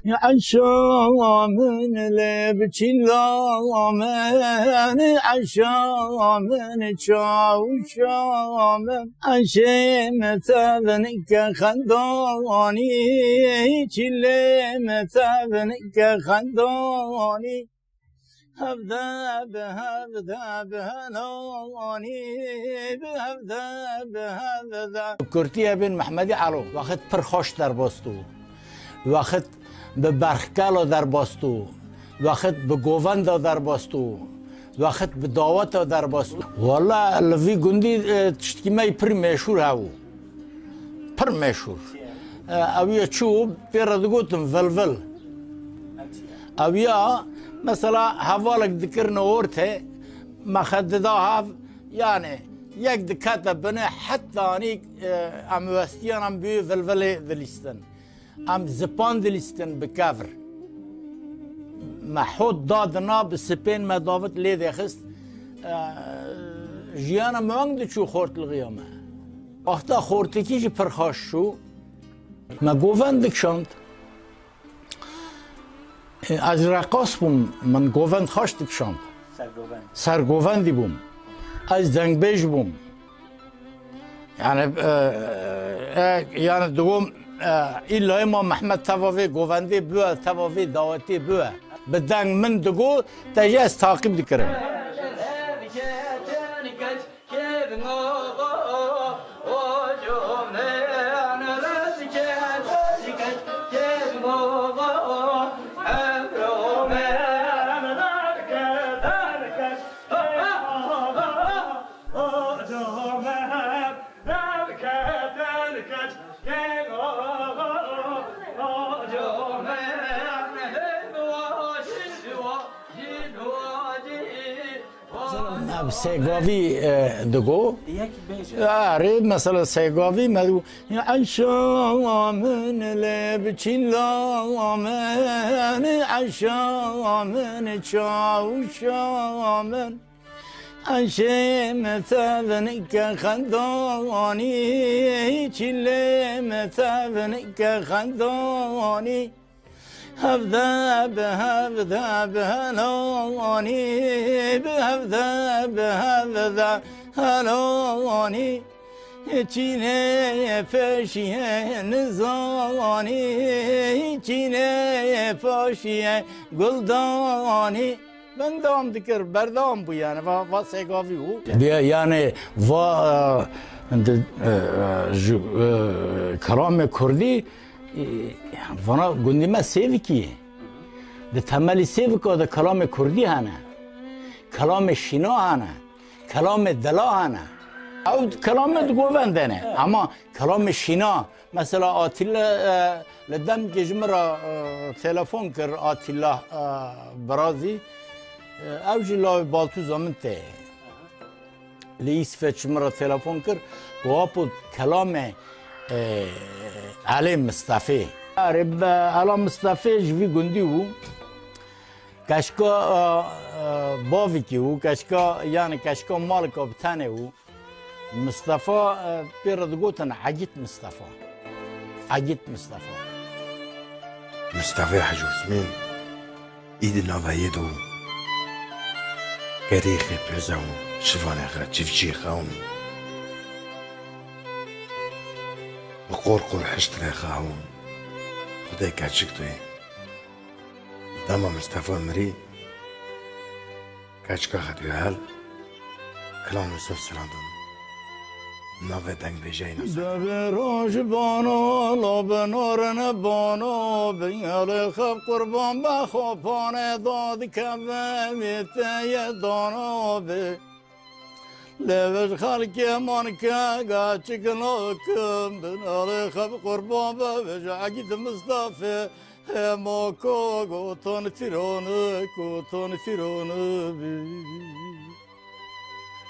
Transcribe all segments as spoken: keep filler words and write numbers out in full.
Eşa min lê biçîla min, eşa min çawşa min, eşê min tevnike xendanî, çîlê min tevnike xendanî. Hevde bi hevde bi helanî, bi hevde bi hevde. Kurtî Ebên Mehmedî Elo. Wexit pir xweş derbas dû. Wexit bi berxkela derbas dû. Wexit bi govenda derbas dû. Wexit bi daweta derbas dû. Wala li vî gundî, e, tiştkî me yî pir meşhûr hebû. Pir meşhûr. E, ew ya çû, pê re digotin vilvil. Ew ya, mesela, hevalek dikirine ortê, me xwe dida hev, yani, yek dikete binê, heta anî, e, em westiyan em bi wê vilvilê dilîstin. Em zipan dilîstin bi kevir. Me hot dadina bi sipên me davit lê dexist. E, jiyana me weng diçû xortlixiya me. Wexta xortikî jî pir xweş çû. Me govend dikişand. E, ez reqas bûm, min govend xweş dikişand. Sergovend. Sergovendî bûm. Ez dengbêj bûm. Yani, e, e, yani dibûm, e, îlla ma Mehmet teva vê govendê biwe, teva vê dawetê biwe. Bi deng min digo, te jî ez taqîb dikirim. Ev sêgavî, e, digo. Yek bêje. Erê, mesela sêgavî me digo. Eşa min lê biçîla min, eşa min çawşa min. Eşê min tevnike xendanî, çîlê min tevnike xendanî. Hevde bi hevde bi helanî, bi hevde bi hevde helanî. Çînê peşiyê nizanî, çînê peşiyê guldanî. Min dewam dikir, berdewam bû yani, va, va sêgavî bû. Diye yani va, e, di, e, e, ji, e, kelamê kurdî, e, vana gundî me Sêvikî ye. Di temelî Sêvika de kelamê kurdî hene. Kelamê şîna hene. Kelamê dila hene. Ew kelamê di govendê ne. Ama kelamê şîna, mesela Atilla, e, li demkê ji min re, e, telefon kir Atilla, e, Birazî. E, ew jî lawê Baltûza min tê. Li Îsveç ji min re telefon kir. Got, "Apo, kelamê, e, Elê Mistefê." Erê, be, Ela Mistefê ji vî gundî bû. Keşka, e, e, bavikî bû, keşka, yani keşka malika bi tenê bû. Mistefa, e, pê re digotin Egît Mistefa. Egît Mistefa. Mistefê Hecî Osmên î di nava yê de bû. Gerîxê pêze û şivanê xwe, çiftçiyê xwe û bi qor qor hiştirê xwe û Xwedê keçik tu yê. Dema Mistefa mirî, keçika xwe diyo hel, kilam li ser strandin. Navê dengbêjeyê nase. Devê roj bano, lo bi norine bano, bi gelê xev qurban be xo panê dadikeve wê te ye dano be. Lê vej xelkê man ke gaçik lokim, bi norê xev qurban be vej Egîd Mistefê. Hema ko gotan tîrane, gotan tîrane bî.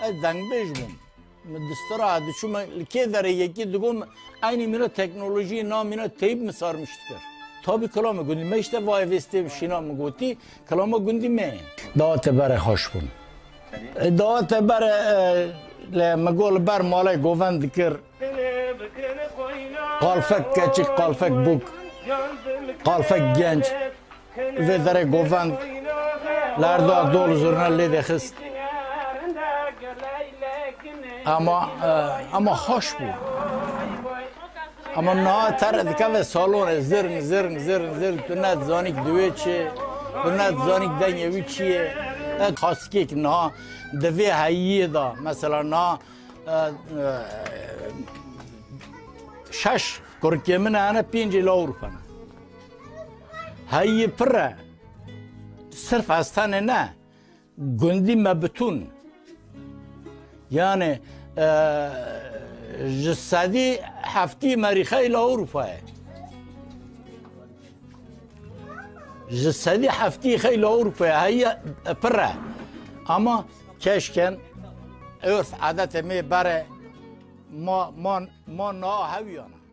Ez dengbêj bûm. Min distira diçûme li kê derê yekî digot, eynî mîna teknolojiyê na mîna teyb min sarmiş dikir. Tabî kilama gundî me işte vay vêstê şîna min gotî, kilama gundî me. Dawete berê xweş bûn. E, dawete berê, e, li me got li ber malê govend dikir. Qalfek keçik, qalfek bûk. Qalfek genc vê derê govend, li erda dol zurna lê dixist. Ama, e, ama xweş bû. Ama niha te re dikeve salonê, zirn, zirn, zirn, zirn, tu ne dizanî diwê çi, tu ne dizanî dengê wî çi ye. E, xasikek niha di vê heyiyê de, mesela niha, e, e, şeş kurikê min hene, pêncê li Ewropa ne. Heyî pir e. Sirf ez tenê ne. Gundî me bitûn. Yani, e, ji sedî heftî merî xeyla Ewropa ye. Ji sedî heftî xeyla Ewropa ye. Heyî pir e. Ama keşken örf adetê me bere ma, ma, ma na hewiyana.